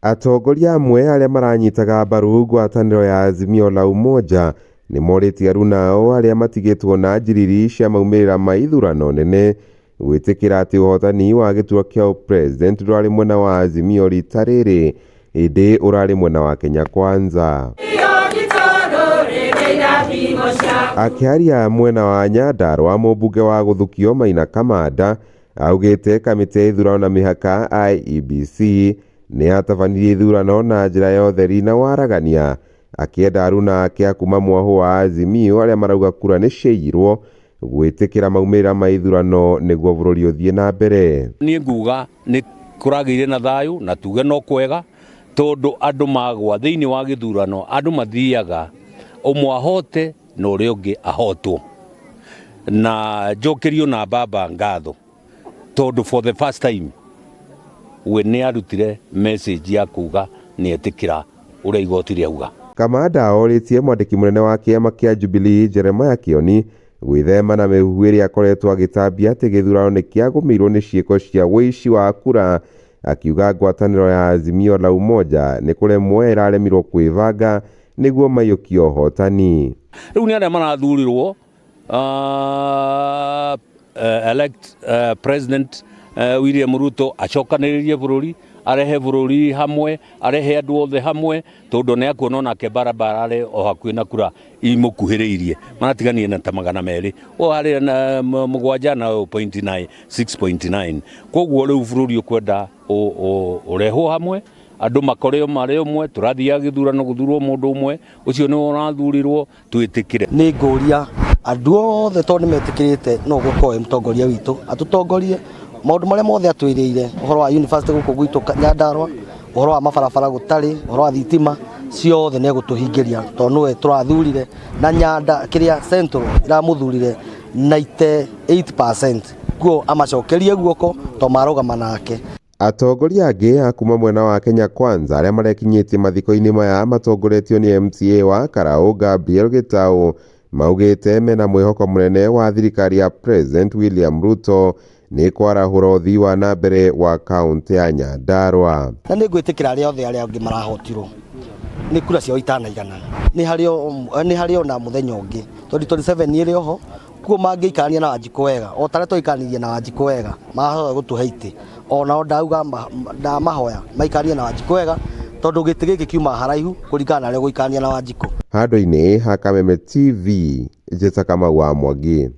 Atongoria amwe arĩa maranyitaga mbaru ngwatanĩro ya Azimio la Umoja nĩ morĩtie aruna ao arĩa matigĩtwo na njiriri cia maumĩrĩra ma ithurano nene gwĩtĩkĩra atĩ ũhotani wa gĩturwa kĩa ũpresident ndũrarĩ mwena wa Azimio rita rĩrĩ ĩndĩ ũrarĩ mwena wa Kenya Kwanza. Akĩaria mwena wa Nyandarua mũmbunge wa gũthukio Maina Kamanda augĩte kamĩtĩ ya ithurano na mĩhaka IEBC nĩ yatabanirie ithurano na njĩra ya ũtheri na waragania akĩenda aruna ake a kuma mwahũ wa Azimio arĩa marauga kura nĩ ciaiyirwo gwĩtĩkĩra maumĩrĩra ma ithurano nĩguo bũrũri ũthiĩ na mbere. Niĩ nguga nĩ kũragĩire na thayũ na tuge no kwega tondũ andũ magwa thĩinĩ wa gĩthurano andũ mathiaga ũmwe ahote na ũrĩa ũngĩ ahotwo na njokerio na baba ngatho tondũ for the first time we nĩ arutire message ya kuga nĩ etĩkĩra ũrĩa igoti rĩauga. Kamanda orĩtie mwandĩki mũnene wa kĩama kĩa Jubilee Jeremiah Kioni gwĩthema na mĩhuhu ĩrĩa akoretwo agĩtambia atĩ gĩthurano nĩ kĩagũmĩirwo nĩ ciĩko cia ũici wa kura akiuga ngwatanĩro ya Azimio la Umoja nĩ kũremwo ĩraremirwo kwĩbanga nĩguo maiyũkie ũhotani. Rĩu nĩ arĩa marathurirwo elect President William Ruto acokanĩrĩrie bũrũri arehe bũrũri hamwe arehe andũ othe hamwe tondũ nĩ akuona onake barabara arĩ o hakuhĩ na kura imũkuhĩrĩirie maratiganie na ta 200 o harĩa na 7 na 0.9 6.9 koguo rĩu bũrũri ũkwenda ũrehwo hamwe andũ makore marĩ ũmwe tũrathiaga gĩthurano gũthurwo mũndũ ũmwe ũcio nĩwe ũrathurirwo twĩtĩkĩre. Nĩ ngũria andũ othe tondũ nĩ metĩkĩrĩte no gũkorwo mũtongoria witũ atũtongorie maũndũ marĩa mothe atwĩrĩire ũhoro wa university gũkũ gwitũ Nyandarua ũhoro wa mabarabara gũtarĩ ũhoro wa thitima ciothe nĩ egũtũhingĩria tondũ nĩwe tũrathurire na Nyanda kĩrĩa Central ĩramũthurire 98% kuo amacokerie guoko to marũgama nake. Atongoria angĩ a kuma mwena wa Kenya Kwanza arĩa marekinyĩtie mathiko-inĩ maya matongoretio nĩ MCA wa Karau Gabriel Gitau maugĩte mena mwĩhoko mũnene wa thirikari ya President William Ruto nĩ kwarahũra ũthii wa na mbere wa kaũntĩ ya Nyandarua. Na nĩ ngwĩtĩkĩra arĩa othe arĩa angĩ marahotirwo nĩ kura ciao itanaigana nĩ harĩ ona mũthenya ũngĩ 2027 ĩrĩ oho kuo mangĩikarania na Wanjikũ wega o tarĩa twaikaranirie na Wanjikũ wega mahota gũtũhe itĩ onao ndauga ndamahoya maikaranie na Wanjikũ wega tondũ gĩtĩ gĩkĩ kiuma haraihu kũringana na arĩa gũikarania na Wanjikũ. Handũ-inĩ ha Kameme TV, Njĩta Kamau wa Mwangi.